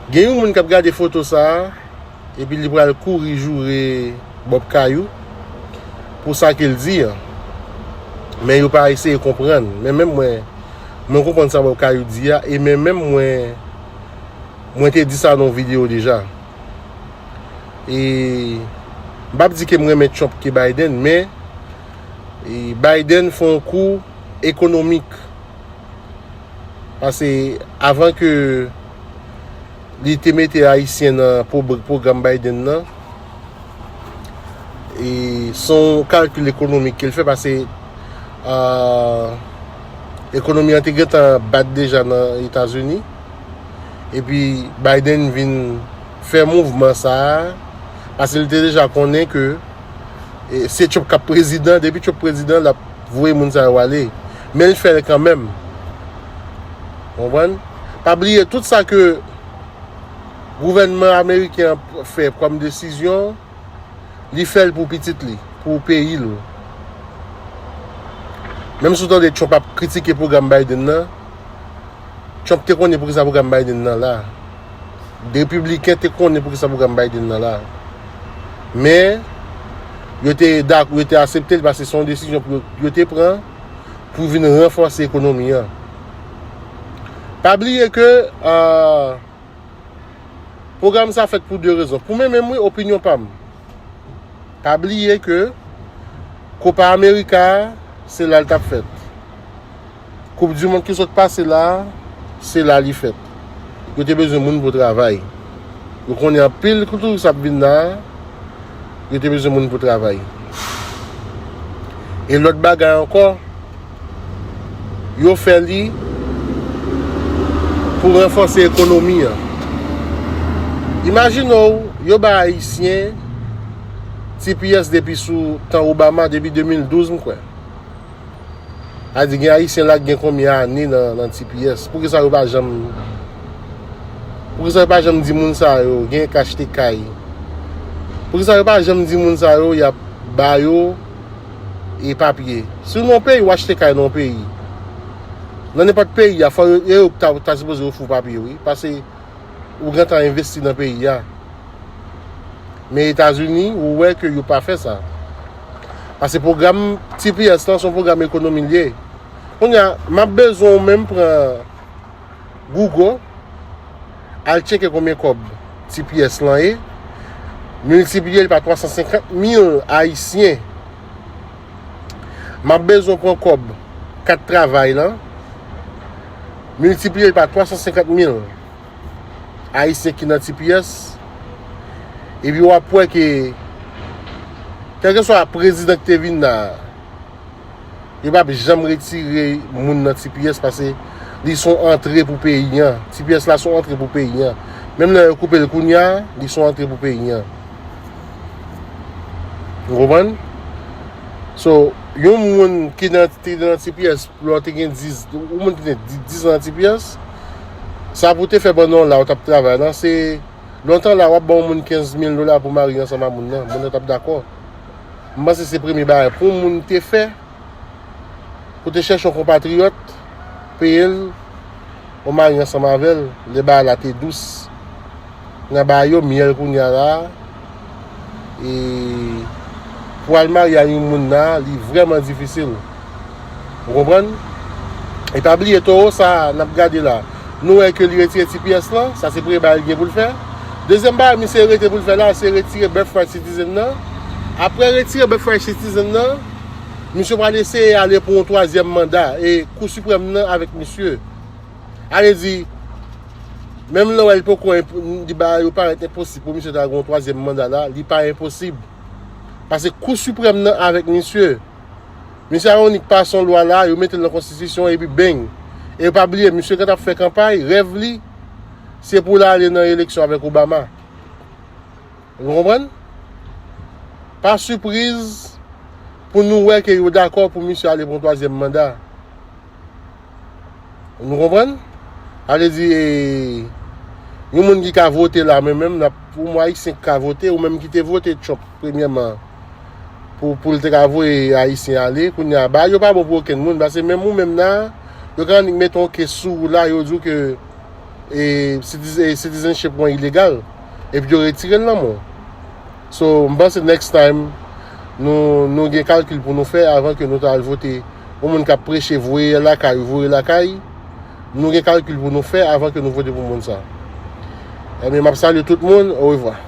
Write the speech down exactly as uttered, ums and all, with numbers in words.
Gen yon moun k ap gade foto sa a, epi li pral kouri joure Bob Kayou pou sa ke l di an. Men yo pa eseye konprann. Men menm mwen, mwen konprann sa Bob Kayou di a, e men menm mwen, mwen te di sa nan yon videyo deja. E m p ap di ke m renmen Trump ke Biden, men e Biden fè yon kou ekonomik. Paske avan ke li te mete Ayisyen nan pwo-, pwogram Biden nan, e se yon kalkil ekonomik ke l fè, paske, ah, ekonomi an te gentan bat deja nan Etazini. Epi Biden vin fè mouvman sa a, paske l te deja konnen ke, e, se Trump k ap prezidan, depi Trump prezidan, l ap voye moun sa yo ale. Men l fè l kanmenm. Konprann? Pa bliye, tout sa ke gouvènman ameriken an fè kòm desizyon, li fè l pou pitit li, pou peyi l. Menm si w tande Trump ap kritike pwogram Biden nan, Trump te konnen poukisa pwogram Biden nan la. Repibliken te konnen poukisa pwogram Biden nan la. Men, yo te dak-, yo te aksepte l paske se yon desizyon pou yo, yo te pran pou vin ranfòse ekonomi an. Pa bliye ke, ah, pwogram sa fèt pou de rezon. Pou mwen menm, wi, opinyon pa m. Pa bliye ke Copa America, se la l t ap fèt. Koup di mond ki sot pase la, se la li fèt. Yo te bezwen moun pou travay. Yo konnen anpil touris ap vin la, yo te bezwen moun pou travay. E lòt bagay ankò, yo fè li pou ranfòse ekonomi an. Imajine w, yo ba Ayisyen T P S depi sou tan Obama, depi de mil douz, m kwè. A di gen Ayisyen la ki gen konbyen ane nan, nan T P S? Poukisa yo pa janm, poukisa yo pa janm di moun sa yo gen k achte kay? Poukisa yo pa janm di moun sa yo y ap ba yo e papye? Si w nan yon peyi, w achte kay nan yon peyi. Nan nenpòt peyi a, fò yo, e yo ta, ta sipoze ofri w papye, wi. Paske ou gentan envesti nan peyi a. Men Etazini, ou wè ke yo pa fè sa. Paske pwogram T P S lan, se yon pwogram ekonomi l ye. Kounye a, m ap bezwen w menm pran Google, al tcheke konbyen kòb T P S lan ye, miltipliye l pa twa san senkant mil Ayisyen. M ap bezwen pran kòb kat travay lan, miltipliye l pa twa san senkant mil Ayisyen ki nan T P S, epi w ap wè ke, kèlkeswa prezidan ki te vin la, yo p ap janm retire moun nan T P S paske li se yon antre pou peyi an. T P S la se yon antre pou peyi an. Menm lè yo koupe l kounye a, li se yon antre pou peyi an. Ou konprann? So, yon moun ki nan, te nan T P S, lè w te gen diz, yon moun ki gen di-, diz an nan T P S, sa pou te fè pandan w la, w t ap travay lan, se lontan la, w ap ba yon moun kenz mil dola pou marye ansanm a moun nan, moun nan t ap dakò. M panse se premye bagay pou yon moun te fè, pou te chèche yon konpatriyòt, peye l, ou marye ansanm avè l, lè bagay la te dous. N a ba yo myèl kounye a la, e pou al marye a yon moun la, li vrèman difisil. Ou konprann? E pa bliye towo sa a n ap gade la. Nou wè ke li retire T P S lan, sa se premye bagay li gen pou l fè. Dezyèm bagay misye rete pou l fè la, se retire birthright citizen nan. Apre retire birthright citizen nan, misye pral eseye ale pou yon twazyèm manda. E Kou Siprèm nan avèk misye. A vle di, menm lè w wè l poko enp-, li ba yo parèt enposib pou misye ta gen yon twazyèm manda la, li pa enposib. Paske Kou Siprèm nan avèk misye. Misye Aronik pase yon lwa la, yo mete l nan konstitisyon, epi beng. E pa bliye, misye gentan ap fè kanpay, rèv li, se pou l ale nan eleksyon avèk Obama. Nou konprann? Pa sipriz pou nou wè ke yo dakò pou misye ale pou yon twazyèm manda. Nou konprann? Sa vle di, e, yon moun ki ka vote la, men menm, n ap, ou menm Ayisyen ki ka vote, ou menm ki te vote Trump, premyèman, pou, pou l te ka voye Ayisyen ale, kounye a, bagay yo pa bon pou okenn moun, paske menm ou menm la, yo ka annik mete yon kes sou ou la, yo di w ke e citizen- e citizenship mwen ilegal, epi yo retire l nan men w. So, m panse next time, nou, nou gen kalkil pou nou fè avan ke nou ta al vote yon moun k ap preche, voye lakay, voye lakay. Nou gen kalkil pou nou fè avan ke nou vote pou moun sa. Ebyen, m ap salye tout moun. Orevwa.